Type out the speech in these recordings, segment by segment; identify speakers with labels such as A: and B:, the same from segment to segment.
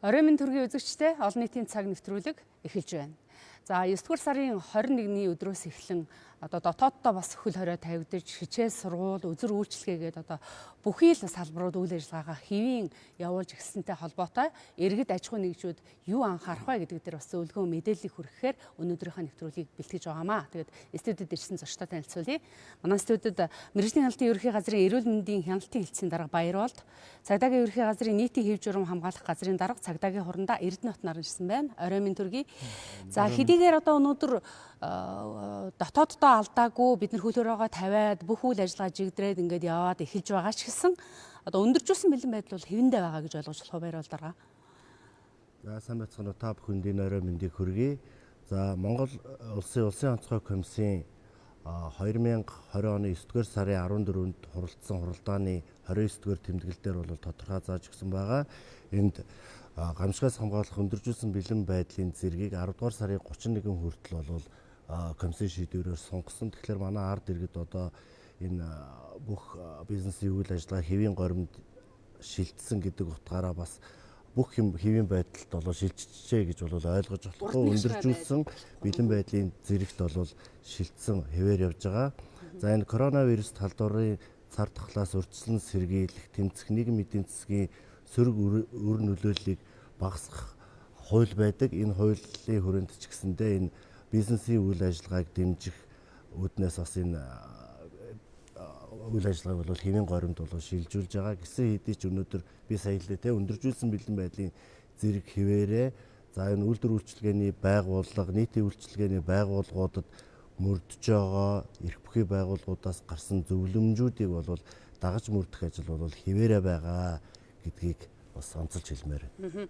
A: Оройн мэнд төргийн үзэгчтэй олон нийтийн цаг нэвтрүүлэг эхэлж байна. За 9 дугаар сарын 21-ний өдрөөс эхлэн одоо дотооддоо бас хөл хорой тавигдаж, хичээл сургууль, үзэр үйлчилгээгээд одоо бүхий л салбарууд үйл ажиллагаагаа хэвийн явуулж эхэлсэнтэй холбоотой иргэд аж ахуйн нэгжүүд юу анхаарах вэ гэдэг дээр бас зөвлөгөө мэдээллийг хүргэхээр өнөөдрийнхөө нэвтрүүлгийг бэлтгэж байгаамаа. Тэгээд студид ирсэн зочдтой танилцуулъя. Манай студид мэргэжлийн хяналтын ерөнхий газрын эрүүл мэндийн хяналтын хэлтсийн дарга Баярболд, цагдаагийн ерөнхий газрын нийтийн хэв журам хамгаалах газрын дарга цагдаагийн хурандаа Эрдэнэт нар ирсэн байна. Орой минь төргий. За хэдийгээр одоо өнөөдөр дотооддоо алдаагүй бид нар хөл хоройгоо тавиад бүх үйл ажиллагаа жигдрээд ингээд яваад эхэлж байгаа ч гэсэн одоо өндөржүүлсэн бэлэн байдал бол хэвэндээ байгаа гэж ойлгож болох уу, Баярбол дарга?
B: За сайн байцгаана уу, та бүхэнд энэ орой мэндийг хүргэе. За Монгол улсын Улсын онцгой комиссийн 2020 оны 9-р сарын 14-нд хуралдсан хуралдааны 29-р тэмдэглэл дээр бол тодорхой зааж өгсөн байгаа. Энд гамшигаас хамгаалах өндөржүүлсэн бэлэн байдлын зэргийг 10-р сарын 31 хүртэл бол комиссийн шийдвэрээр сунгасан. Тэгэхээр манай ард иргэд одоо энэ бүх бизнесийн үйл ажиллагаа хэвийн горимд шилжсэн гэдэг утгаараа бас бүх юм хэвийн байдалд бол шилжчихээ гэж бол ойлгож болохгүй, өндөржүүлсэн бэлэн байдлын зэрэгт бол шилжсэн хэвээр явж байгаа. За энэ коронавирус халдварын цар тахлаас урьдчилан сэргийлэх, тэмцэх нийгэм эдийн засгийн сөрөг үр нөлөөллийг багасгах хууль байдаг. Энэ хуулийн хүрээнд ч гэсэндээ энэ бизнесийн үйл ажиллагааг дэмжих үүднээс бас энэ үйл ажиллагааг бол хэвийн горимд бол шилжүүлж байгаа. Гэсэн хэдий ч өнөөдөр би сая хэллээ те, өндөржүүлсэн бэлэн байдлын зэрэг хэвээрээ за энэ үйлдвэр үйлчилгээний байгууллага, нийтийн үйлчилгээний байгууллагуудад мөрдөж байгаа эрх бүхий байгууллагуудаас гарсан зөвлөмжүүдийг бол дагаж мөрдөх ажил бол хэвээрээ байгаа гэдгийг бас онцолж хэлмээр байна.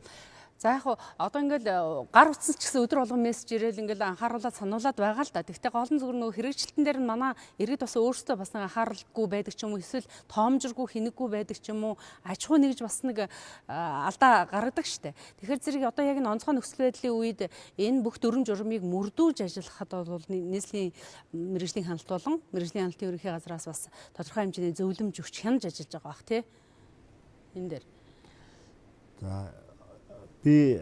A: За яг хуу одоо ингээл гар утсан ч гэсэн өдөр болгон мессеж ирээл ингээл анхааруулаад сануулад байгаа л да. Гэхдээ гол нь зүгээр нөгөө хэрэгжилтэн дээр нь манай иргэд бас өөрсдөө бас нэг анхааралгүй байдаг ч юм уу, эсвэл тоомжиргүй хинэггүй байдаг ч юм уу, аж ахуй нэгж бас нэг алдаа гаргадаг штэ. Тэгэхээр зэрэг одоо яг энэ онцгой нөхцөл байдлын үед энэ бүх дүрм журмыг мөрдүүлж ажиллахад бол нийслэлийн мэргэжлийн хяналт болон мэргэжлийн хяналтын ерөнхий газраас бас тодорхой хэмжээний зөвлөмж өгч хянаж ажиллаж байгаа бах тий. Энэ дээр.
B: За би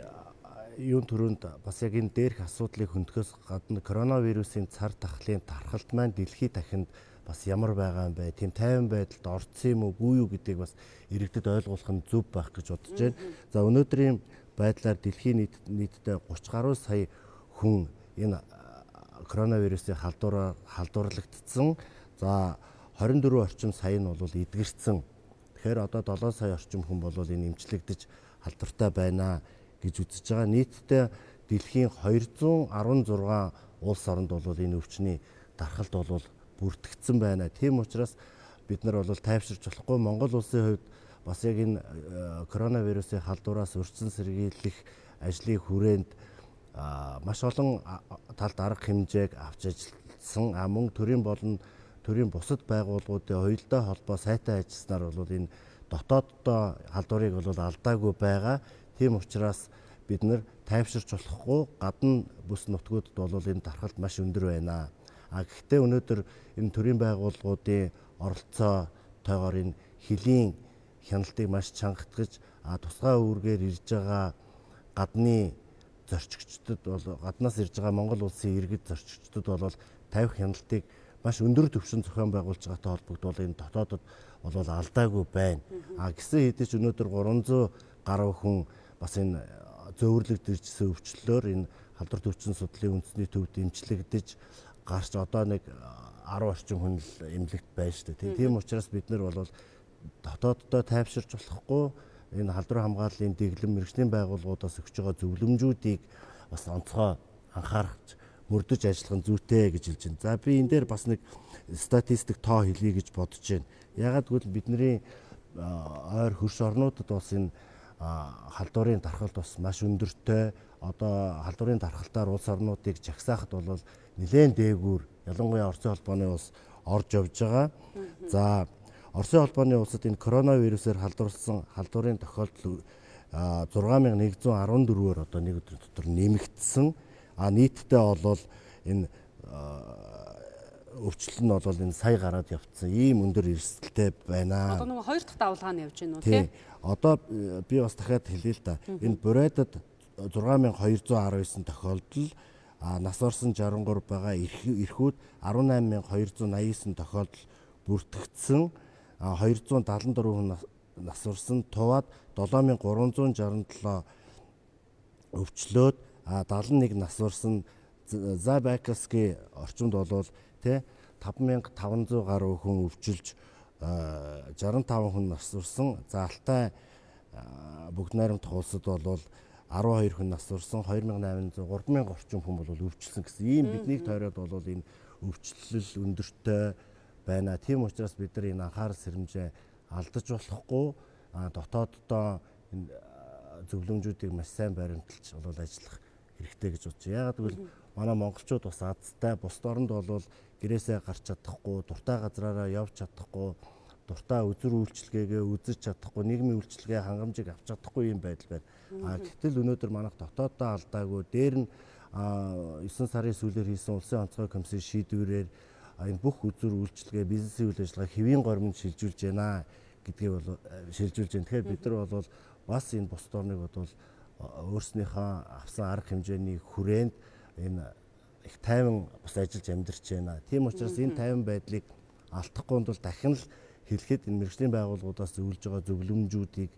B: юун түрүүнд бас яг энэ дээрх асуудлыг хөндөөхөөс гадна коронавирусын цар тахлын тархалт маань дэлхийд дахинд бас ямар байгаа юм бэ? Тийм тайван байдалд орцсон юм уу, үгүй юу гэдгийг бас иргэдэд ойлгуулах нь зөв байх гэж бодож байна. За өнөөдрийн байдлаар дэлхийн нийтдээ 30 гаруй сая хүн энэ коронавирусын халдвараар халдварлагдсан. За 24 орчим сая нь бол эдгэрсэн. Тэгэхээр одоо 7 сая орчим хүн бол энэ эмчлэгдэж халдвартай байна гэж үзэж байгаа. Нийтдээ дэлхийн 216 улс оронд бол энэ өвчний дархалт бол бүртгэгдсэн байна. Тийм учраас бид нар бол тайвширч болохгүй. Монгол улсын хувьд бас яг энэ коронавирусын халдвараас урьдчилан сэргийлэх ажлын хүрээнд маш олон талд арга хэмжээг авч ажилласан. А мөн төрийн болон төрийн бусад байгууллагуудын уялдаа холбоо сайтай ажилласнаар бол энэ дотооддоо халдварыг бол алдаагүй байгаа. Тийм учраас бид нар тайвширч болохгүй, гадна бүс нутгуудад бол энэ дархалт маш өндөр байна. А гэхдээ өнөөдөр энэ төрийн байгууллагуудын оролцоотойгоор энэ хөлийн хяналтыг маш чангатгаж, тусгай үүргээр ирж байгаа гадны зорчигчдод бол гаднаас ирж байгаа Монгол улсын иргэд зорчигчдод бол тавих хяналтыг маш өндөр түвшинд зохион байгуулж байгаатай холбогдвол энэ дотоодод бол алдаагүй байна. А гэсэн хэдий ч өнөөдөр 300 гаруй хүн бас энэ зөөвөрлөгд иржсэн өвчлөлөөр энэ халдвар төвчин судлалын үндэсний төвд эмчлэгдэж гарч одоо нэг 10 орчим хүн л эмнэлэгт байна шүү дээ. Тийм учраас бид нар бол дотооддоо тайвширч болохгүй, энэ халдвар хамгааллын дэглэм мэргэжлийн байгууллагуудаас өгч байгаа зөвлөмжүүдийг бас онцгой анхаарч мөрдөж ажиллах нь зүйтэй гэж хэлж байна. За би энэ дээр бас нэг статистик тоо хэлье гэж бодож байна. Яагаад гэвэл бидний ойр хөрш орнуудад бас энэ халдварын дархалт бас маш өндөртэй. Одоо халдварын дархалтаар улс орнуудыг жагсаахад бол нэлээн дээгүүр, ялангуяа Оросын холбооны улс орж явж байгаа. За Оросын холбооны улсад энэ коронавирусээр халдварласан халдварын тохиолдол 6114-ээр одоо нэг өдрийн дотор нэмэгдсэн. А нийтдээ бол энэ өвчлөл нь бол энэ сая гараад явцсан ийм өндөр эрсдэлтэй байна.
A: Одоо нөгөө хоёр дахь давлгаа нь явж байна уу тий?
B: Одоо би бас дахиад хэлье л да. Энэ Бурайдад 6219 тохиолдол, нас орсон 63 байгаа, эрхүүд 18289 тохиолдол бүртгэгдсэн, 274 хүн нас орсон, Туваад 7367 өвчлөөд 71 нас орсон. Забайкальский орчимд болвол тий 5500 гаруй хүн өвчилж 65 хүн нас орсон. За Алтай бүгд найрамдах улсад бол 12 хүн нас орсон, 2800 3000 орчим хүн бол өвчлсөн гэсэн ийм биднийг тойроод бол энэ өвчлөл өндөртэй байна. Тийм учраас бид нар энэ анхаарал сэрэмжээ алдаж болохгүй, дотооддоо энэ зөвлөмжүүдийг маш сайн баримталж бол ажиллах хэрэгтэй гэж бодож. Яагаад гэвэл манай монголчууд бас азтай, бусд оронд бол гэрээсээ гарч чадахгүй, дуртай газраараа явж чадахгүй, дуртай үзүр үйлчилгээгээ үзэж чадахгүй, нийгмийн үйлчилгээ хангамжийг авч чадахгүй юм байдал байна. Гэтэл өнөөдөр манайх дотооддоо алдаагүй, дээр нь 9 сарын сүүлээр хийсэн улсын онцгой комиссийн шийдвэрээр энэ бүх үзүр үйлчилгээ, бизнесийн үйл ажиллагаа хэвийн горимд шилжүүлж байна гэдгийг бол шилжүүлж байна. Тэгэхээр бид нар бол бас энэ бусд орныг бол өөрснийхөө авсан арга хэмжээний хүрээнд энэ их тайван бас ажиллаж амьдарч байна. Тийм учраас энэ тайван байдлыг алдахгүй тул дахин л хэлэхэд энэ мэргэжлийн байгууллагуудаас зөвлөж байгаа зөвлөмжүүдийг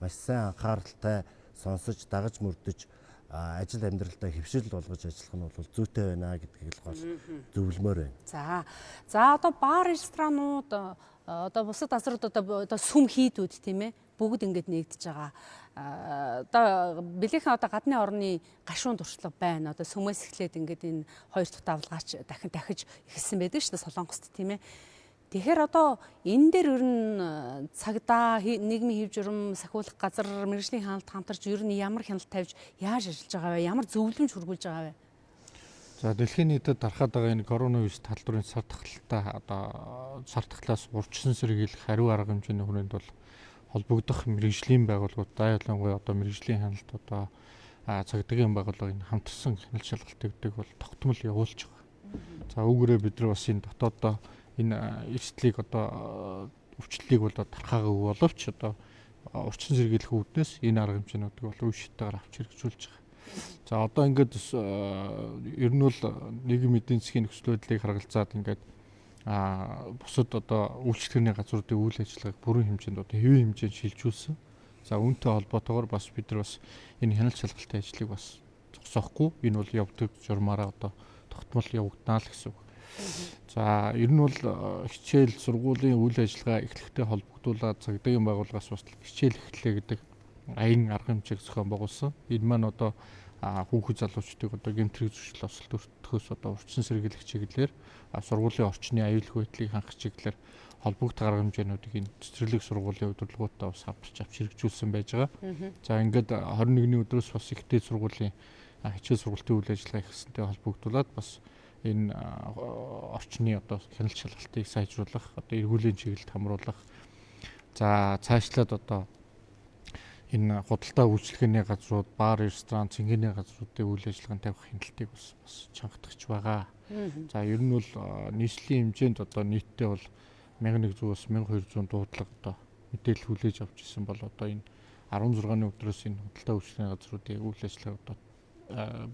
B: маш сайн анхааралтай сонсож, дагаж мөрдөж ажил амьдралдаа хэвшил болгож ажиллах нь бол зүйтэй байна гэдгийг л гол зөвлөмөр байна.
A: За одоо бар ресторанууд, одоо бусад газрууд одоо сүм хийдүүд тийм ээ бүгд ингэж нэгдэж байгаа. Одоо бэлийнхэн одоо гадны орны гашуун туршлага байна. Одоо сүмээс эхлээд ингээд энэ хоёр дахь давлгаач дахин дахиж эхэлсэн байдаг шүү дээ Солонгост тийм ээ. Тэгэхээр одоо энэ дээр ер нь цагдаа, нийгмийн хэв журам, сахиулах газар, мэргэжлийн ханалт хамтарч ер нь ямар хяналт тавьж яаж ажиллаж байгаа вэ? Ямар зөвлөмж хүргүүлж байгаа вэ?
C: За дэлхийн нийтэд тархаад байгаа энэ коронавирус талдварын сар тахалтай одоо сар тахлаас урьдчилан сэргийлэх хариу арга хэмжээний хүрээнд бол холбогдох мэргэжлийн байгууллагууд, ялангуяа одоо мэргэжлийн ханалт одоо цагдаагийн байгууллага энэ хамтарсан хяналт шалгалт өгдөг бол тогтмол явуулж байгаа. За үүгээрээ бид нар бас энэ дотооддоо энэ эрсдлийг одоо өвчлөлийг бол тархаагүй боловч одоо урьдчилан сэргийлэх үүднээс энэ арга хэмжээнүүдийг бол үе шатгаар авч хэрэгжүүлж байгаа. За одоо ингээд ер нь бол нийгэм эдийн засгийн нөхцөл байдлыг харгалзаад ингээд бусад одоо үйлчлэгээний газруудын үйл ажиллагааг бүрэн хэмжээнд одоо хэвийн хэмжээнд шилжүүлсэн. За үүнтэй холбоотойгоор бас бид нар бас энэ хяналт шалгалтын ажлыг бас зогсоохгүй, энэ бол явдаг журмаараа одоо тогтмол явагдана л гэсэн үг. За ер нь бол хичээл сургуулийн үйл ажиллагаа эхлэхтэй холбогдуулаад цагдаагийн байгууллагаас бас хичээл эхлэе гэдэг аян арга хэмжээг зохион байгуулсан. Энэ маань одоо хүүхэд залуучдыг одоо гэмт хэрэг зуршил осолт өртөхөөс одоо урьдчилан сэргийлэх чиглэлээр, сургуулийн орчны аюулгүй байдлыг хангах чиглэлээр холбогдох арга хэмжээнүүдийг энэ цэцэрлэг сургуулийн удирдлагуудтай бас хамтарч авч хэрэгжүүлсэн байж байгаа. За ингээд 21-ний өдрөөс бас их дээд сургуулийн хичээл сургалтын үйл ажиллагаа эхэлсэнтэй холбогдуулаад бас энэ орчны одоо хяналт шалгалтыг сайжруулах, одоо эргүүлийн чиглэлд хамруулах, за цаашлаад одоо энэ худалдаа үйлчилгээний газрууд, бар, ресторан, цэнгэний газруудын үйл ажиллагаанд тавих хяналтыг бас чангатгах байгаа. За ер нь бол нийслэлийн хэмжээнд одоо нийтдээ бол 1100-аас 1200 дуудлага одоо мэдээлэл хүлээж авч ирсэн бол одоо энэ 16-ны өдрөөс энэ худалдаа үйлчилгээний газруудын үйл ажиллагааг одоо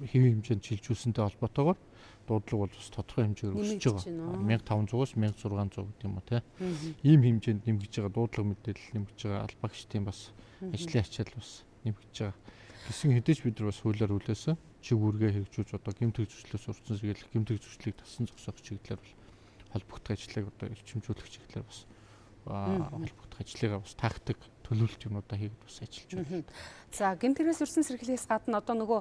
C: хэвийн хэмжээнд шилжүүлсэнтэй холбоотойгоор дуудлага бол бас тодорхой хэмжээгээр өсөж байгаа. 1500-аас 1600 гэдэг юм уу те. Ийм хэмжээнд нэмэгдэж байгаа дуудлага мэдээлэл нэмэгдэж байгаа, албаагчдын бас ажлын ачаал бас нэмэгдэж байгаа. Гэсэн хэдий ч бид нар бас хуулиар хүлээсэн чиг үүргээ хэрэгжүүлж одоо гэмт хэрэг зуршлаас урьдчилан сэргийлэх, гэмт хэрэг зуршлыг тасан зогсоох чиглэлээр бол холбогдох ажлыг одоо эрчимжүүлэх чиглэлээр бас холбогдох ажлыгаа бас тактик төлөвлөлт юмнуудаа хийгээд бас ажиллаж байна.
A: За гэмт хэрэгээс урьдчилан сэргийлэхээс гадна одоо нөгөө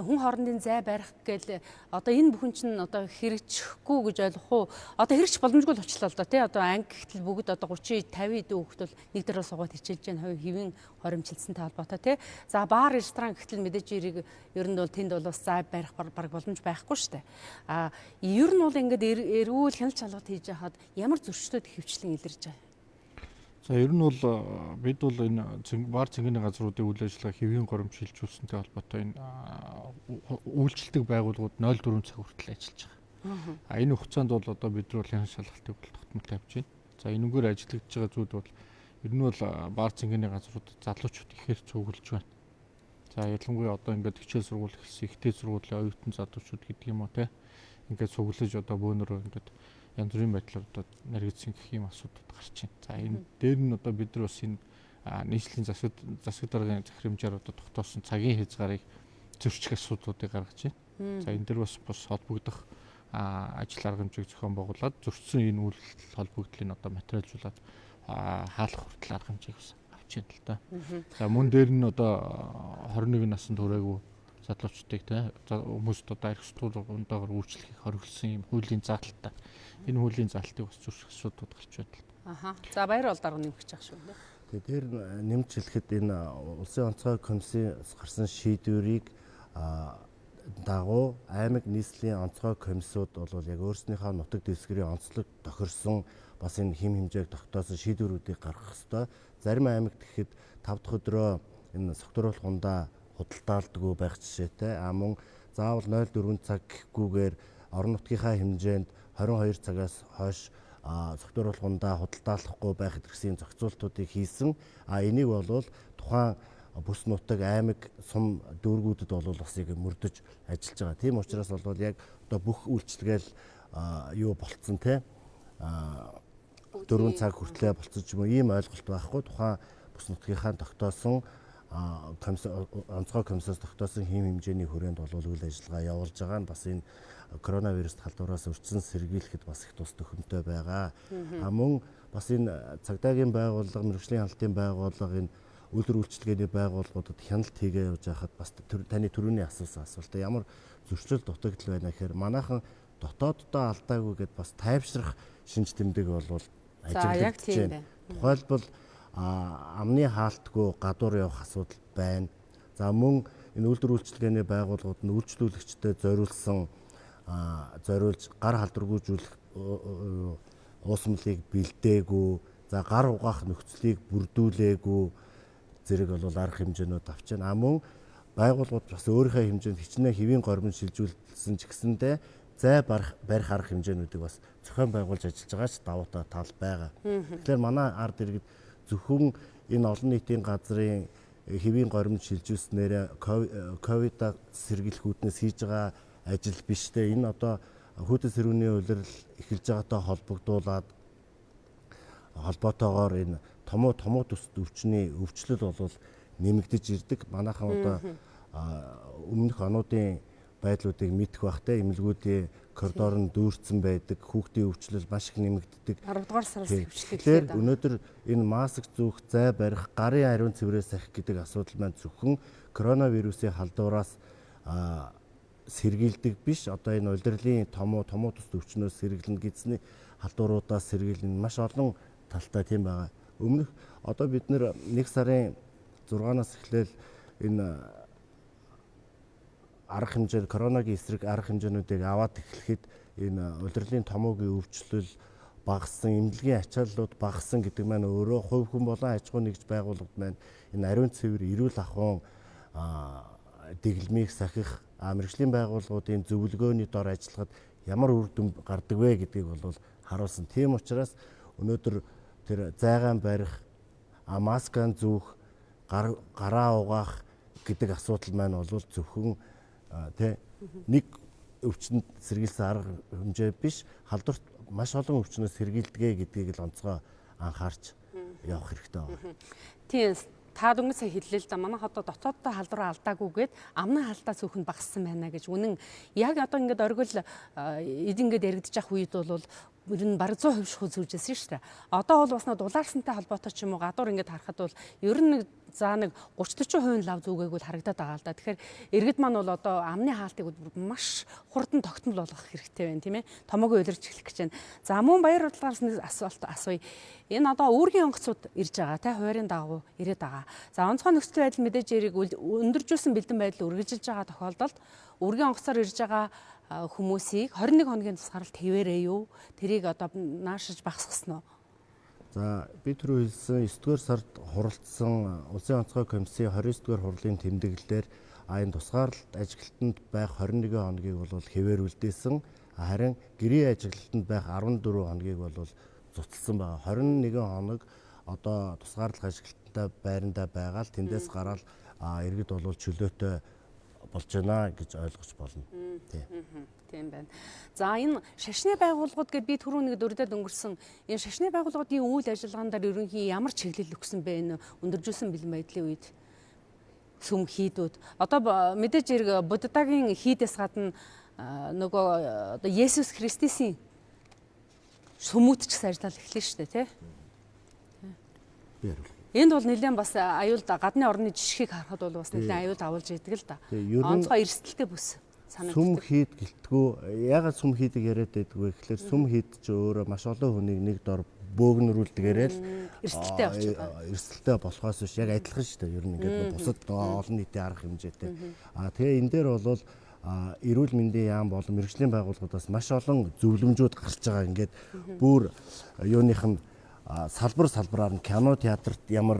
A: хүн хоорондын зай барих гээл одоо энэ бүхэн чинь одоо хэрэгжихгүй гэж ойлгох уу? Одоо хэрэгжих боломжгүй л очлоо л доо тий. Одоо анги гэтэл бүгд одоо 30 50 хэдэн хүүхэд бол нэг дөрөв суугаад хичээлж байна. Хувь хэвийн хоримчлалсантай холбоотой тий. За бар ресторан гэтэл мэдээж эрийг ер нь бол тэнд бол бас зай барих баг боломж байхгүй шүү дээ. А ер нь бол ингээд эрүүл хяналт шалгалт хийж байхад ямар зөрчлүүд хөвчлэн илэрж байгаа?
C: За ер нь бол бид бол энэ бар цэнгэний газруудын үйл ажиллагаа хэвийн горимд шилжүүлсэнтэй холбоотой энэ үйлчлдэг байгууллагууд 04 цаг хүртэл ажиллаж байгаа. А энэ хугацаанд бол одоо бид нар бол хяналт шалгалтыг бол тогтмол тавьж байна. За энэгээр ажиллагдж байгаа зүйл бол ер нь бол баар цэнгэний газрууд залуучууд ихээр цуглаж байна. За ялангуяа одоо ингээд хичээл сургууль эхэлсэн ихтэй сургуулийн оюутан залуучууд гэдэг юм уу те. Ингээд цуглаж одоо бөөнөрөө ингээд янз бүрийн байдлаар одоо нарийцсан гэх юм асуудал гарч байна. За энэ дээр нь одоо бид нар бас энэ нийслэлийн засаг даргын захирамжаар одоо тогтоосон цагийн хязгаарыг зөрчих асуудлуудыг гаргаж байна. За энэ дэр бас холбогдох ажил арга хэмжээг зохион байгуулад зөрчсөн энэ үйл холбогдлыг одоо материалжуулаад хаалх хүртэл арга хэмжээг бас авч байна л да. За мөн дээр нь одоо 21 наснд хүрээгүй залуучдыг те хүмүүст одоо арх сутгуур ундаагаар үйлчлэхийг хориглосон юм хуулийн заалттай. Энэ хуулийн заалтыг бас зөрчих асуудлууд гарч байна л да.
A: Аха. За баяр бол дарга нэмэх гэж шүү.
B: Тэгээ тэр нэмж хэлэхэд энэ улсын онцгой комиссийн гарсан шийдвэрийг дагуу аймаг нийслэлийн онцгой комиссууд бол яг өөрснийхөө нутаг дэвсгэрийн онцлог тохирсон бас энэ хэм хэмжээг тогтоосон шийдвэрүүдийг гаргах ёстой. Зарим аймагт гэхэд 5 дахь өдрөө энэ согтууруулах ундаа худалдаалдаггүй байх жишээтэй. А мөн заавал 04 цаг гэхгүйгээр орон нутгийнхаа хэмжээнд 22 цагаас хойш согтууруулах ундаа худалдаалахгүй байх гэдгсийн зохицуултуудыг хийсэн. А энийг бол тухайн бүс нутаг, аймаг, сум дүүргүүдэд бол бас яг мөрдөж ажиллаж байгаа. Тийм учраас бол яг одоо бүх үйлчилгээл юу болцсон те 4 цаг хүртлээ болцсон ч юм уу ийм ойлголт байхгүй. Тухайн бүс нутгийнхаа тогтоосон онцгой комиссоос тогтоосон хэм хэмжээний хүрээнд бол үйл ажиллагаа явуулж байгаа нь бас энэ коронавирус халдвараас өрчсөн сэргийлэхэд бас их тус төхөмтэй байгаа. А мөн бас энэ цагдаагийн байгууллага, мэргэжлийн хяналтын байгууллага, энэ үйлдвэр үйлчилгээний байгууллагуудад хяналт хийгээ явж байхад бас таны түрүүний асуусан асуулт ямар зөрчил дутагдал байна гэхээр манайхан дотооддоо алдаагүй гэд бас тайвшрах шинж тэмдэг бол ажиглагдаж байна. Тухайлбал амны хаалтгүй гадуур явах асуудал байна. За мөн энэ үйлдвэр үйлчилгээний байгууллагууд нь үйлчлүүлэгчдэд зориулсан зориулж гар халдваргүйжүүлэх уусмалыг бэлдээгүй, за гар угаах нөхцөлийг бүрдүүлээгүй зэрэг бол арга хэмжээнүүд авч байна. А мөн байгууллагууд бас өөрийнхөө хэмжээнд хичнээн хэвийн горимд шилжүүлсэн ч гэсэндээ зай барих арга хэмжээнүүдийг бас зохион байгуулж ажиллаж байгаа ч давуу тал байгаа. Тэгэхээр манай ард иргэд зөвхөн энэ олон нийтийн газрын хэвийн горимд шилжүүлснээр ковидаа сэргийлэх үүднээс хийж байгаа ажил биш те. Энэ одоо хүүтэн сэрүүний улирал эхэлж байгаатай холбогдуулаад холбоотойгоор энэ томуу төс өвчний өвчлөл бол нэмэгдэж ирдэг. Манайхан одоо өмнөх онуудын байдлуудыг мэдэх бах те, эмнэлгүүдийн коридор нь дүүрсэн байдаг, хүүхдийн өвчлөл маш их нэмэгддэг.
A: 10 дугаар сараас өвчлөл.
B: Тэгэхээр өнөөдөр энэ маск зүүх, зай барих, гарын ариун цэврээ сахих гэдэг асуудал маань зөвхөн коронавирусын халдвараас сэргийлдэг биш. Одоо энэ улирлын томуу төс өвчнөөс сэргэлнэ гэсний халдваруудаас сэргийлнэ, маш олон талтай тийм байгаа. Өмнөх одоо бид нэр 1 сарын 6-наас эхлээл энэ арга хэмжээ коронагийн эсрэг арга хэмжээнүүдийг аваад эхлэхэд энэ улирлын томоогийн өвчлөл багассан, эмнэлгийн ачааллууд багассан гэдэг маань өөрөө хувь хүн болон аж ахуй нэгж байгууллагууд маань энэ ариун цэвэр, эрүүл ахуйн дэглэмийг сахих, мэргэжлийн байгууллагуудын зөвлөгөөний дор ажиллахад ямар үр дүн гардаг вэ гэдгийг бол харуулсан. Тийм учраас өнөөдөр тэр зайгаан барих, маскан зүүх, гараа угаах гэдэг асуудал маань бол зөвхөн тэ нэг өвчнөд сэргийлсэн арга хэмжээ биш, халдварт маш олон өвчнөөс сэргийлдэгэ гэдгийг л онцгой анхаарч явах хэрэгтэй байна.
A: Тийм, та дөнгөж сая хэллээ л да. Манай одоо дотооддоо халдвар алдаагүйгээд амны халдаа цөөхөнд багассан байна гэж. Үнэн яг одоо ингээд оргил эд ингээд яригдчих ах үед бол ер нь бараг 100% шахуу зүүжсэн шүү дээ. Одоо бол бас нэг дулаарсантай холбоотой ч юм уу гадуур ингээд харахад бол ер нь нэг за нэг 30 40% лав зүгээгүй л харагдаад байгаа л да. Тэгэхээр иргэд маань бол одоо амны хаалтыг маш хурдан тогтмол болгох хэрэгтэй байна, тийм ээ. Томоогүй улирч эхлэх гэж байна. За мөн баяр худлаагаас нэг асуулт асууя. Энэ одоо үүргийн онгоцууд ирж байгаа те, хуваарийн дагуу ирээд байгаа. За онцгой нөхцөл байдал мэдээж эрийг өндөржүүлсэн бэлдэн байдал үргэлжилж байгаа тохиолдолд үүргийн онгоцоор ирж байгаа хүмүүсийг 21 хоногийн тусгаарлалт хэвээрээ юу? Тэрийг одоо наашиж багасгасан уу?
B: За би түрүү хэлсэн 9-р сард хуралдсан Улсын онцгой комиссийн 29-р хурлын тэмдэглэлээр энэ тусгаарлалт ажиглалтанд байх 21 хоногийг бол хэвээр үлдээсэн. Харин гэрийн ажиглалтанд байх 14 хоногийг бол зуцалсан байгаа. 21 хоног одоо тусгаарлах ажиглалттай байрандаа байгаа л тэндээс гараад иргэд бол чөлөөтэй болж байна гэж ойлгож болно.
A: Тийм байна. За энэ шашны байгууллагууд гэдээ би түрүү нэг дурдаад өнгөрсөн. Энэ шашны байгууллагуудын үйл ажиллагаан дээр ерөнхий ямар чиглэл өгсөн бэ энэ өндөржүүлсэн бэлэн байдлын үед? Сүм хийдүүд. Одоо мэдээж хэрэг Буддагийн хийдээс гадна нөгөө одоо Есүс Христосийн сүмүүт ч гэсэн ажиллал эхлэн шүү дээ, тий?
B: Би хариулах.
A: Энд бол нэлээд бас аюул гадны орны жишгийг харахад бол бас нэлээд аюул авуулж идэг л да. Онцгой эрсдэлтэй бүс
B: санагддаг. Сүм хийд гэлтгүү ягаад сүм хийдэг яриад байдаг вэ гэхлээр сүм хийд ч өөрөө маш олон хүнийг нэг дор бөөгнөрүүлдгээрээ л
A: эрсдэлтэй болчиход байна.
B: Эрсдэлтэй болохоос биш яг адилхан шүү дээ. Ер нь ингээд бусад олон нийтийн арга хэмжээтэй. Тэгээ энэ дээр бол эрүүл мэндийн яам болон мэргэжлийн байгууллагуудаас маш олон зөвлөмжүүд гарч байгаа. Ингээд бүр юуных нь салбар салбараар нь кино театрт ямар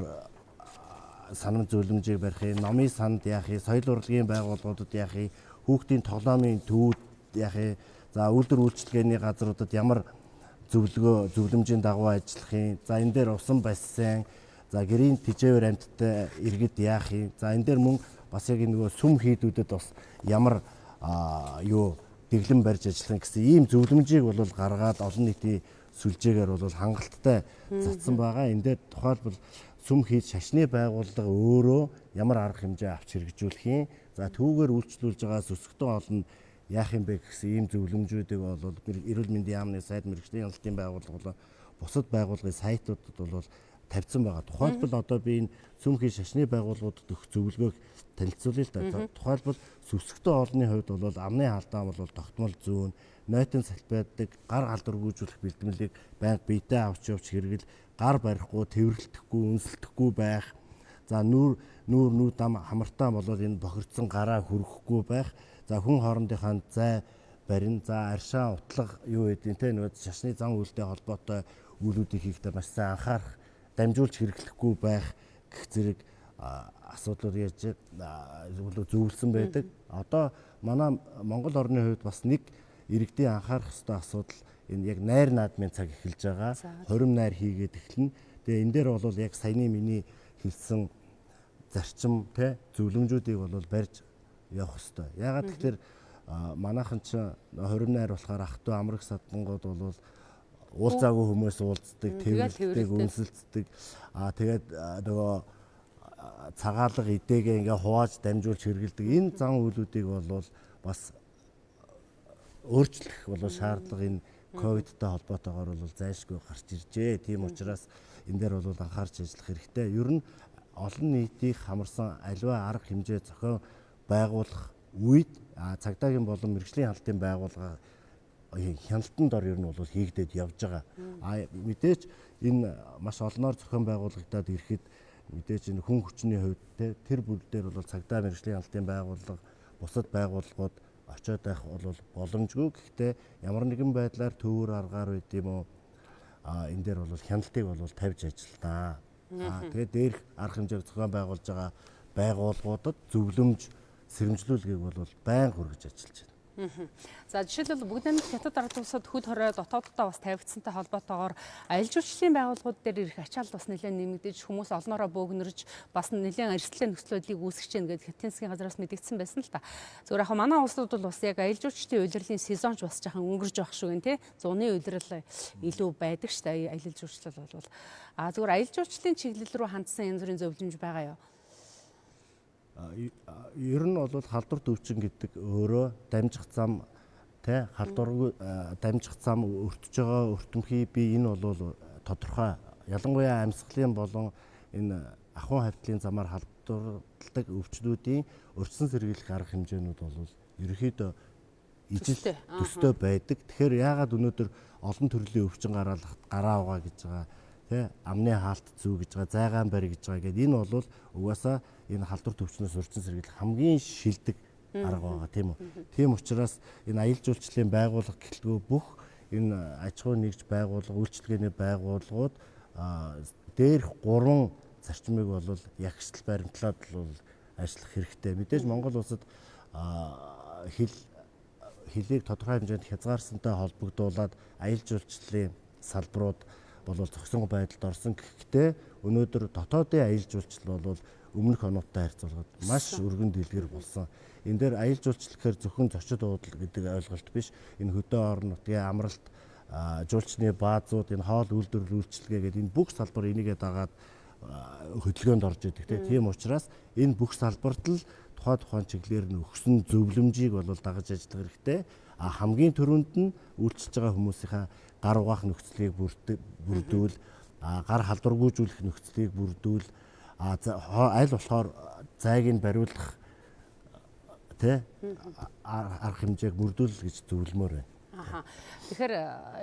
B: санам зөвлөмжийг барих юм, номын санд яах юм, соёл урлагийн байгууллагуудад яах юм, хүүхдийн тоглоомын төвүүд яах юм, за үйлдвэр үйлчилгээний газруудад ямар зөвлөгөө зөвлөмжийн дагуу ажиллах юм, за энэ дээр усан бассейн, за гэрийн тэжээвэр амьттай иргэд яах юм, за энэ дээр мөн бас яг нөгөө сүм хийдүүдэд бас ямар юу дэглэм барьж ажиллах гэсэн ийм зөвлөмжийг бол гаргаад олон нийтийн сүлжээгээр бол хангалттай татсан байгаа. Энэ дээр тухайлбал сүм хийж шашны байгууллага өөрөө ямар арга хэмжээ авч хэрэгжүүлэх юм. За түүгээр үйлчлүүлж байгаа сүсгтэн олон яах юм бэ гэсэн ийм зөвлөмжүүдийг бол эрүүл мэндийн яамны сайд, мэргэжлийн хяналтын байгууллага болон бусад байгууллагын сайтуудад бол тавьсан байгаа. Тухайлбал одоо би энэ сүм хийж шашны байгууллагуудад өгөх зөвлөгөөг танилцуулъя л да. Тухайлбал сүсгтэн олонны хувьд бол амны халдаан бол тогтмол зүүн, нойтон салбиадаг, гар галдургүйжүүлэх бэлтгэлийг байнга биетэй авч явж хэрэгэл, гар барихгүй, тэврэлтэхгүй, үнсэлтэхгүй байх. За нүүр нүүд ам хамартаа болоод энэ бохирдсон гараа хүргэхгүй байх. За хүн хоорондынхаа зай барин, за аршаан утлага юу гэдэг те нөгөө шашны зан үйлтэй холбоотой үйлүүдийг хийхдээ маш сайн анхаарах, дамжуулж хэрэглэхгүй байх гэх зэрэг асуудлууд ярьж зөвлөсөн байдаг. Одоо манай Монгол орны хувьд бас нэг иргэдийн анхаарах ёстой асуудал энэ яг найр наадмын цаг эхэлж байгаа. Хорим найр хийгээд эхэлнэ. Тэгээ энэ дээр бол яг саяны миний хэлсэн зарчим те зөвлөмжүүдийг бол барьж явах ёстой. Яагаад тэгэхээр манайхан ч хорим найр болохоор ах トゥ амраг садангууд бол уулзаагүй хүмүүс уулздаг, тэврэлдэг, үнсэлцдэг. Тэгээд нөгөө цагаалга идээгээ ингээ хувааж дамжуулж хэрэгэлдэг. Энэ зан үйлүүдийг бол бас өөрчлөх бол шаардлага энэ ковидтай холбоотойгоор бол зайлшгүй гарч иржээ. Тийм учраас энэ дээр бол анхаарч ажиллах хэрэгтэй. Ер нь олон нийтийг хамарсан аливаа арга хэмжээ зохион байгуулах үед цагдаагийн болон мэргэжлийн хяналтын байгууллага хяналтан дор ер нь бол хийгдээд явж байгаа. Мэдээж энэ маш олноор зохион байгуулагдаад ирэхэд мэдээж энэ хүн хүчний хувьд тэр бүр дээр бол цагдаа мэргэжлийн хяналтын байгууллага бусад байгууллагууд очиод байх бол боломжгүй. Гэхдээ ямар нэгэн байдлаар төвөр аргаар байд юм уу энэ дээр бол хяналтыг бол тавьж ажиллана. Тэгээд дээрх арга хэмжээг зохион байгуулж байгаа байгууллагуудад зөвлөмж сэрэмжлүүлгийг бол байнга хүргэж ажиллаж байна.
A: За жишээлбэл бүгд найрамдах Хятад ард улсад хөл хорой дотооддоо бас тавигдсантай холбоотойгоор аялал жуулчлалын байгууллагууд дээр ирэх ачаал бас нэлээд нэмэгдэж хүмүүс олноороо бөөгнөрж бас нэлээд эрсдэлтэй нөхцөл байдлыг үүсгэж байна гэдээ Хятадын засгийн газраас мэдэгдсэн байсан л та. Зүгээр яг манай улсууд бол бас яг аялал жуулчлалын улирлын сезон ч бас жаахан өнгөрж байх шүү гэн тий. Зуны улирал илүү байдаг шүү дээ аялал жуулчлал бол. А зүгээр аялал жуулчлалын чиглэл рүү хандсан янз бүрийн зөвлөмж байгаа юу?
B: Ер нь бол халдвар төвчин гэдэг өөрөө дамжих зам тэ халдваргүй дамжих зам өртөж байгаа өртөмхий бие энэ бол тодорхой ялангуяа амьсгалын болон энэ ахуйн хавтлын замаар халдварладаг өвчлүүдийн урьдчилан сэргийлэх арга хэмжээнүүд бол ерөнхийдөө ижил төстэй байдаг. Тэгэхээр яагаад өнөөдөр олон төрлийн өвчин гараал гараа угаа гэж байгаа тэ амны хаалт зүү гэж байгаа, зайгаан барь гэж байгаа гэдэг энэ бол угаасаа энэ халдвар төвчнөөс урьдчилан сэргийлэх хамгийн шилдэг арга байгаа тийм үү. Тийм учраас энэ аялал жуулчлалын байгууллага гэлтгүү бүх энэ аж ахуйн нэгж байгууллага, үйлчилгээний байгууллагууд дээрх гурван зарчмыг бол ягшил баримтлаад бол ажиллах хэрэгтэй. Мэдээж Монгол улсад хил хөлийг тодорхой хэмжээнд хязгаарсантай холбогдуулаад аялал жуулчлалын салбарууд бол зогсон байдалд орсон. Гэхдээ өнөөдөр дотоодын аялал жуулчлал бол өмнөх онуудтай харьцуулахад маш өргөн дэлгэр болсон. Энэ дээр аялал жуулчлал гэхээр зөвхөн зочид буудал гэдэг ойлголт биш. Энэ хөдөө орон нутгийн амралт, жуулчны баазууд, энэ хоол үйлдвэрлэл үйлчилгээ гэдэг энэ бүх салбар энийгээ дагаад хөдөлгөөнд орж идэг. Тийм учраас энэ бүх салбарт л тухайн чиглэлээр нь өгсөн зөвлөмжийг бол дагаж ажиллах хэрэгтэй. А хамгийн түрүүнд нь үйлчилж байгаа хүмүүсийнхаа гар угаах нөхцөлийг бүрдүүл, гар халдваргүйжүүлэх нөхцөлийг бүрдүүл, аль болохоор зайг нь бариулах тэ арга хэмжээг бүрдүүл гэж зөвлөмөр байна.
A: Аха. Тэгэхээр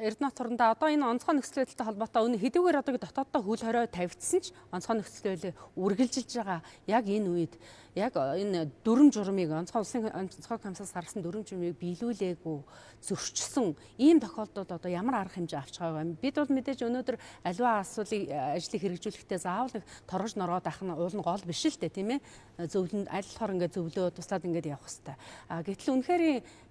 A: Эрдэнэт турандаа одоо энэ онцгой нөхцөл байдалтай холбоотой өнө хэдийгээр одоо дотооддоо хөл хорой тавигдсан ч онцгой нөхцөл байдлыг үргэлжилж байгаа яг энэ үед яг энэ дүрм журмыг онцгой улсын онцгой комиссаас гаргасан дүрм журмыг биелүүлээгүй зөрчсөн ийм тохиолдолд одоо ямар арга хэмжээ авч байгаа вэ? Бид бол мэдээж өнөөдөр аливаа асуудлыг ажлыг хэрэгжүүлэхдээ заавал нэг торгож нороод ах нь уул нь гол биш л дээ, тийм ээ. Зөвлөнд аль болохоор ингээд зөвлөө туслаад ингээд явах хэвээр. А гэтэл үнэхээр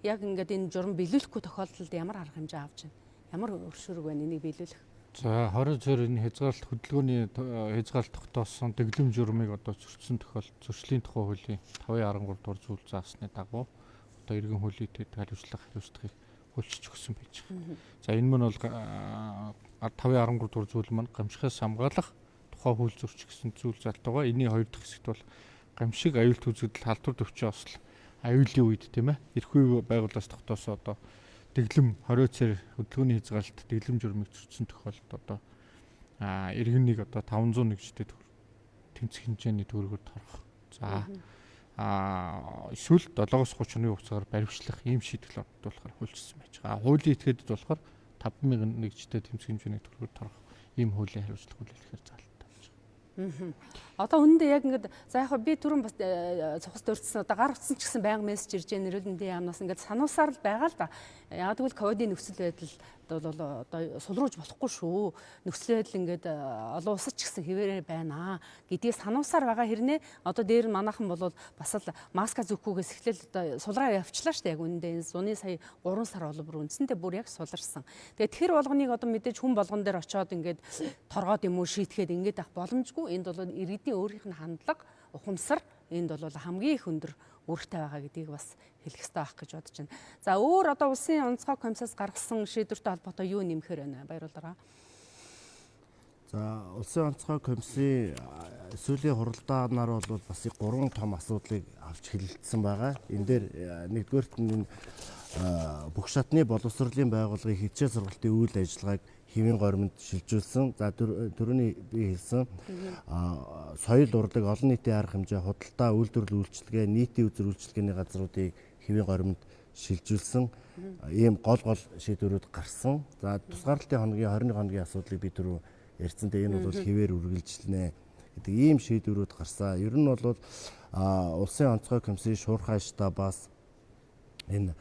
A: яг ингээд энэ журам биелүүлэхгүй тохиолдолд ямар арга хэмжээ авч байна? Ямар өршөөрөг байна энийг биелүүлэх?
C: За 20 цөр энэ хязгаарлалт хөдөлгөөний хязгаарлалт тогтоосон дэглэм журмыг одоо зөрчсөн тохиолдолд зөрчлийн тухай хуулийн 5.13 дугаар зүйл заасны дагуу одоо иргэн хуулийн дэд хариуцлага хариуцлагыг хуульчилж өгсөн байж байгаа. За энэ мөн бол 5.13 дугаар зүйл маань гамшихаас хамгаалах тухай хууль зөрчих гэсэн зүйл залт байгаа. Энийн хоёр дахь хэсэгт бол гамшиг аюулт үзэгдэл халдвар төвчийн осол аюулын үед тийм ээ эрхүү байгууллагаас тогтоосон одоо дэглэм 20 цэр хөдөлгөөний хязгаарлалт дэглэм журмыг зөрчсөн тохиолдолд одоо иргэнийг одоо 500 нэгжтэй тэнцэх хэмжээний төгрөгөөр торох. За эсвэл 7-оос 30 хоногийн хугацаагаар баривчлах ийм шийтгэл ордуулахар хуульчилсан байж байгаа. Хуулийн этгээдэд болохоор 5000 нэгжтэй тэнцэх хэмжээний төгрөгөөр торох ийм хуулийн хариуцлага хүлээлгэхээр заалттай байж байгаа.
A: Одоо үнэндээ яг ингээд за яг би түрүүн бас цухас дурдсан одоо гар утсан ч гэсэн байнга мессеж ирж байгаа эрүүл мэндийн яамнаас ингээд сануусаар л байгаа л да. Яг тэгвэл ковидын нөхцөл байдал бол одоо сулрууж болохгүй шүү. Нөхцөл байдал ингээд олон улсад ч гэсэн хэвээрээ байна гэдгийг сануусаар байгаа хэрнээ одоо дээр нь манайхан бол бас л маска зүүхгүйгээс эхлээл одоо сулраа явчлаа шүү дээ. Яг үнэндээ энэ зуны сая 3 сар бол бүр үндсэндээ бүр яг суларсан. Тэгээд тэр болгоныг одоо мэдээж хүн болгон дээр очиод ингээд торгоод юм уу шийтгээд ингээд авах боломжгүй. Энд бол иргэдийн өөрийнх нь хандлага, ухамсар энд бол хамгийн их өндөр үүрэгтэй байгаа гэдгийг бас хэлэх ёстой байх гэж бодож байна. За өөр одоо улсын онцгой комиссаас гаргасан шийдвэртэй холбоотой юу нэмэхээр байна? Баярлалаа.
B: За улсын онцгой комиссийн сүүлийн хуралдаанаар бол бас 3 том асуудлыг авч хэлэлцсэн байгаа. Энэ дээр нэгдүгээрт нь бүх шатны боловсролын байгууллагын хичээл сургалтын үйл ажиллагааг хэвийн горимд шилжүүлсэн. За түрүүний би хэлсэн соёл урлаг, олон нийтийн арга хэмжээ, худалдаа, үйлдвэрлэл үйлчилгээ, нийтийн үзэр үйлчилгээний газруудыг хэвийн горимд шилжүүлсэн. Ийм гол гол шийдвэрүүд гарсан. За тусгаарлалтын хоногийн 21 хоногийн асуудлыг би түрүү ярьсан. Тэгээ энэ бол хэвээр үргэлжилнэ гэдэг ийм шийдвэрүүд гарсан. Ер нь бол улсын онцгой комиссийн шуурхай штабаас энэ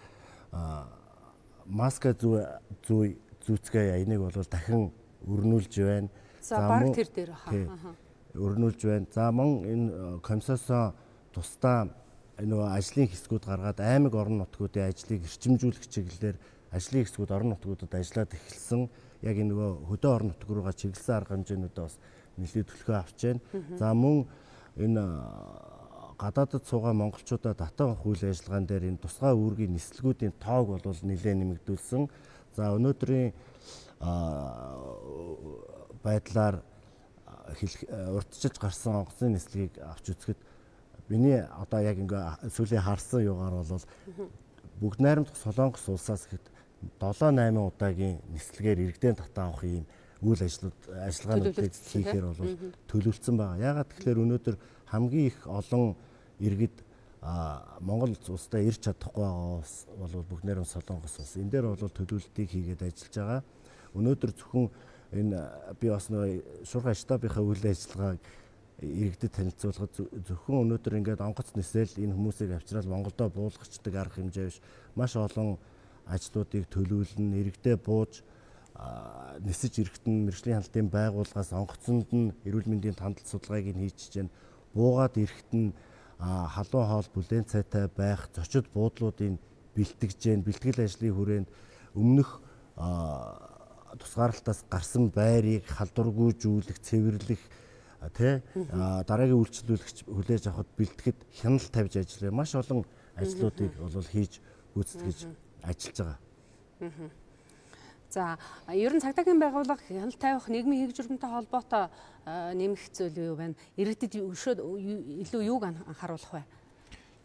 B: маска зүй зүүцгээ энийг бол дахин өрнүүлж байна.
A: За баг тэр дээр хаа.
B: Өрнүүлж байна. За мөн энэ комиссоос тусдаа нөгөө ажлын хэсгүүд гаргаад аймаг орон нутгуудын ажлыг эрчимжүүлэх чиглэлээр ажлын хэсгүүд орон нутгуудад ажиллаад эхэлсэн. Яг энэ нөгөө хөдөө орон нутг руугаа чиглэсэн арга хэмжээнүүдээ бас нэлээд төлхөө авч байна. За мөн энэ гадаадд суугаа монголчуудаа татан авах үйл ажиллагаан дээр энэ тусгай үүргийн нислэгүүдийн тоог бол нэлээд нэмэгдүүлсэн. За өнөөдрийн байдлаар урьдчилж гарсан онгоцны нислэгийг авч үзэхэд миний одоо яг ингээ сүүлийн харсан юугаар бол бүгд найрамдах Солонгос улсаас гэхэд 7 8 удаагийн нислэгээр иргэдэн татан авах ийм үйл ажиллагаануудыг хийхээр бол төлөвлөсөн байгаа. Яагаад тэгэхээр өнөөдөр хамгийн их олон иргэд Монгол улстай ирж чадахгүй байгаа улс бол бүгд найрамд Солонгос улс. Энэ дээр бол төлөвлөлтийг хийгээд ажиллаж байгаа. Өнөөдөр зөвхөн энэ би бас нөгөө шуурхай штабынхаа үйл ажиллагааг иргэдэд танилцуулахад зөвхөн өнөөдөр ингээд онгоц нисэл энэ хүмүүсийг авчираад Монголдо буулгачдаг арга хэмжээ биш. Маш олон ажлуудыг төлөвлөн, иргэдээ бууж нисэж ирэхэд нь мэргэжлийн хяналтын байгууллагаас онгоцонд нь эрүүл мэндийн хяналт судалгааг нь хийж чинь буугаад ирэхэд нь халуун хоол бүлээн цайтай байх зочид буудлуудын бэлтгэж гэн. Бэлтгэл ажлын хүрээнд өмнөх тусгаарлалтаас гарсан байрыг халдваргүйжүүлэх, цэвэрлэх тий дараагийн үйлчлүүлэгч хүлээж авахд бэлтгэхэд хяналт тавьж ажиллая. Маш олон ажлуудыг бол хийж гүйцэтгэж ажиллаж байгаа.
A: За, ер нь цагдаагийн байгууллага хяналт тавих нийгмийн хэрэг журмтай холбоотой нэмэх зүйл юу байна? Иргэдэд илүү юуг анхааруулах вэ?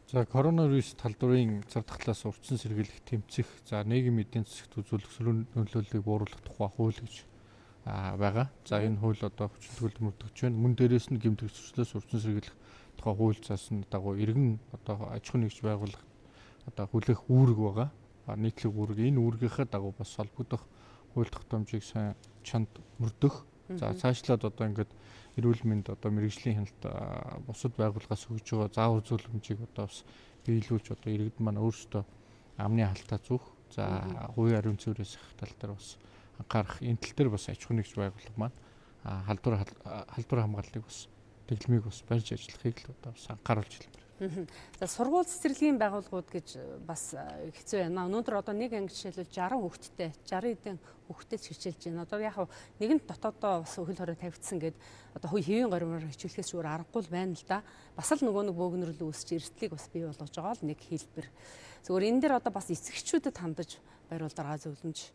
C: За, коронавирус талдварын цар тахлаас урьдчилан сэргийлэх, тэмцэх, за нийгмийн эдийн засагт үзүүлэх сөрөг нөлөөллийг бууруулах тухай хууль гэж байгаа. За, энэ хууль одоо хүчин төгөлд мөрдөгч байна. Мөн дээрээс нь гэмт хэрэг зөрчлөөс урьдчилан сэргийлэх тухай хууль заасан дагуу иргэн одоо аж ахуйн нэгж байгууллага одоо хүлээх үүрэг байгаа. Нийтлэг үүрэг. Энэ үүргийнхээ дагуу бас холбогдох хууль тогтоомжийг сайн чанд мөрдөх. За, цаашлаад одоо ингээд эрүүл мэнд одоо мэргэжлийн хяналт бусад байгууллагаас өгж байгаа заавар зөвлөмжийг одоо бас биелүүлж одоо иргэд маань өөрсдөө амны халтаа зүүх. За, хувийн ариун цэврээс их тал дээр бас анхаарах. Энэ тал дээр бас аж ахуйн нэгж байгууллага маань халдвар хамгааллыг бас дэглэмийг бас барьж ажиллахыг л одоо бас анхааруулж хэлмээр.
A: За, сургууль цэцэрлэгийн байгууллагууд гэж бас хэцүү байна. Өнөөдөр одоо нэг анги жишээлбэл 60 хүүхэдтэй, 60 хэдэн хүүхэдтэй хичээлж байна. Одоо яг нэгэнт дотоодоо бас хөл хорой тавигдсан гээд одоо хэвийн горимоор хичээлэхээс өөр аргагүй л байна л да. Бас л нөгөө нэг бөөгнөрөл үүсч эрсдлийг бас бий болгож байгаа л нэг хэлбэр. Зүгээр энэ дээр одоо бас эцэгчүүдэд хандаж бариул даргаа зөвлөмж.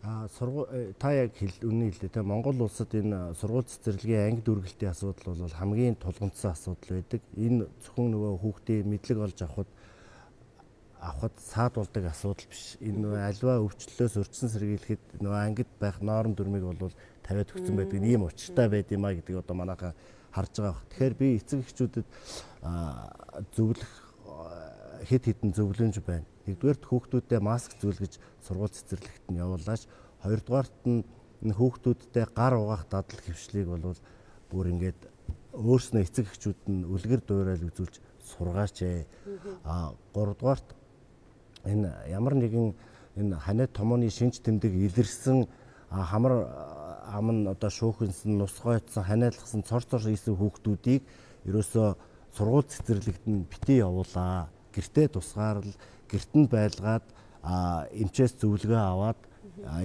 B: Та яг үнэн хэллээ те. Монгол улсад энэ сургууль цэцэрлэгийн анги дүүргэлтийн асуудал бол хамгийн тулгамдсан асуудал байдаг. Энэ зөвхөн нөгөө хүүхдийн мэдлэг олж авахд саад болдог асуудал биш. Энэ нөгөө альва өвчлөлөөс урьдчилан сэргийлэхэд нөгөө ангид байх норм дүрмийг бол тавиад өгсөн байдаг. Ийм учиртай байд юм а гэдгийг одоо манайхаа харж байгаа. Тэгэхээр би эцэг эхчүүдэд зөвлөх хэд хэдэн зөвлөмж байна. Нэгдүгээрт хүүхдүүдэд маск зүүлгэж сургууль цэцэрлэгт нь явуулаач. Хоёрдугаарт нь хүүхдүүдтэй гар угаах дадал хөвшлийг бол бүр ингээд өөрснөө эцэг эхчүүд нь үлгэр дуурайл үзүүлж сургаач. Гуравдугаарт энэ ямар нэгэн энэ ханиад томооны шинж тэмдэг илэрсэн хамар ам нь одоо шүүхэнсэн, нус гойцсон, ханиалгасан, цор цор хийсэн хүүхдүүдийг ерөөсөө сургууль цэцэрлэгт нь битгий явуулаа. Гэртээ тусгаарл, гэрт нь байлгаад эмчээс зөвлөгөө аваад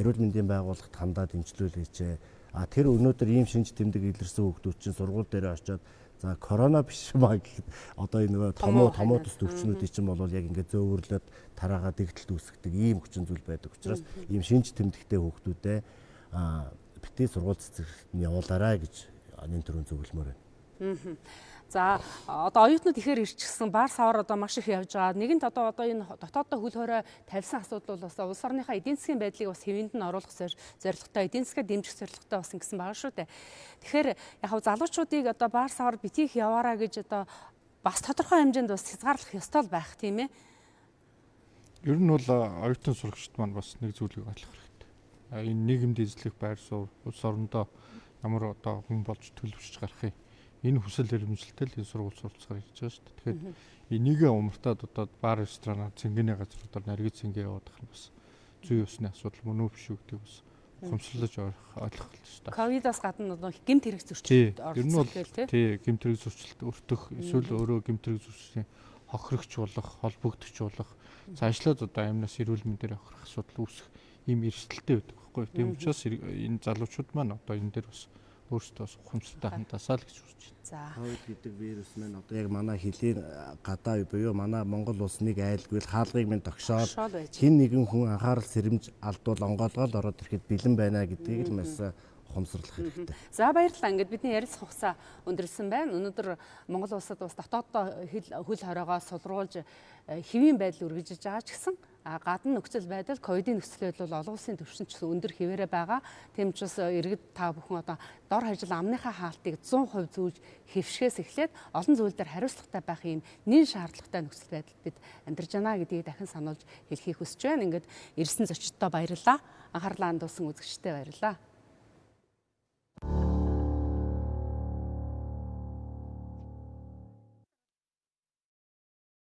B: эрүүл мэндийн байгууллагт хандаад эмчлүүлээч. Тэр өнөөдөр ийм шинж тэмдэг илэрсэн хүүхдүүд чинь сургууль дээр очиод за корона биш маа гэхэд одоо энэ нөгөө томоо тус төвчнүүдийн чинь бол яг ингээд зөөвөрлөд тараагаа дэгдэлт үүсгдэг ийм хүчин зүйл байдаг учраас ийм шинж тэмдэгтэй хүүхдүүдээ битгий сургууль цэцэрлэгт нь явуулаарай гэж энэ төрлийн зөвлөмөр байна.
A: За, одоо оюутнууд ихээр ирчихсэн, бар савар одоо маш их явж байгаа. Нэгэнт одоо энэ дотооддоо хөл хорой тавьсан асуудал бол бас улс орныхаа эдийн засгийн байдлыг бас хэвэнд нь оруулах зорилготой, эдийн засгаа дэмжих зорилготой бас ингэсэн байгаа шүү дээ. Тэгэхээр яг залуучуудыг одоо бар савар битгий их яваараа гэж одоо бас тодорхой хэмжээнд бас хязгаарлах ёстой л байх тийм ээ.
C: Ер нь бол оюутан сурагчид маань бас нэг зүйлийг ойлгох хэрэгтэй. Энэ нийгэмд эзлэх байр суурь улс орондоо ямар одоо хүн болж төлөвшөж гарах юм. Энэ хүсэл эрмэлзэлтэй л энэ сургууль суралцахаар хийж байгаа шүү дээ. Тэгэхээр энийгээ умартаад одоо бар ресторанаар цэнгэний газруудаар нарийн цэнгээ яваад байх нь бас зүй ёсны асуудал мөн үү биш үү гэдгийг бас ухамсарлаж ойлгох хэрэгтэй.
A: Ковидоос гадна одоо гэмт хэрэг зөрчилд оролцох гээл тий.
C: Тий, гэмт хэрэг зөрчилд өртөх эсвэл өөрөө гэмт хэрэг зөрчлийн хохирогч болох, холбогдогч болох, цаашлаад одоо амнаас эрүүл мэндээр хохирох асуудал үүсэх ийм эрсдэлтэй байдаг байхгүй. Тийм учраас энэ залуучууд маань одоо энэ дээр бас өөрсдөө бас ухамсартай хандаасаа л гэж үзэж байна.
A: За.
B: Ковид гэдэг вирус маань одоо яг манай хөлийн гадаа буюу манай Монгол улс нэг айлгүй л хаалгыг минь тогшоол хэн нэгэн хүн анхаарал сэрэмж алдвал онгоолгоол ороод ирэхэд бэлэн байна гэдгийг л маш ухамсарлах хэрэгтэй.
A: За, баярлалаа. Ингээд бидний ярилцах хугацаа өндөрлсөн байна. Өнөөдөр Монгол улсад бас дотооддоо хөл хоройгоо сулруулж хэвийн байдал үргэлжлэж байгаа ч гэсэн гадна нөхцөл байдал, ковидын нөхцөл байдал бол олон улсын түвшинд ч гэсэн өндөр хэвээрээ байгаа. Тийм учраас иргэд та бүхэн одоо дор хаяж амныхаа хаалтыг 100% зүүж хэвшгээс эхлээд олон зүйл дээр хариуцлагатай байх юм нэн шаардлагатай нөхцөл байдалд бид амьдарч байна гэдгийг дахин сануулж хэлхийг хүсэж байна. Ингээд ирсэн зочдтой баярлалаа. Анхаарлаа хандуулсан үзэгчдэд баярлалаа.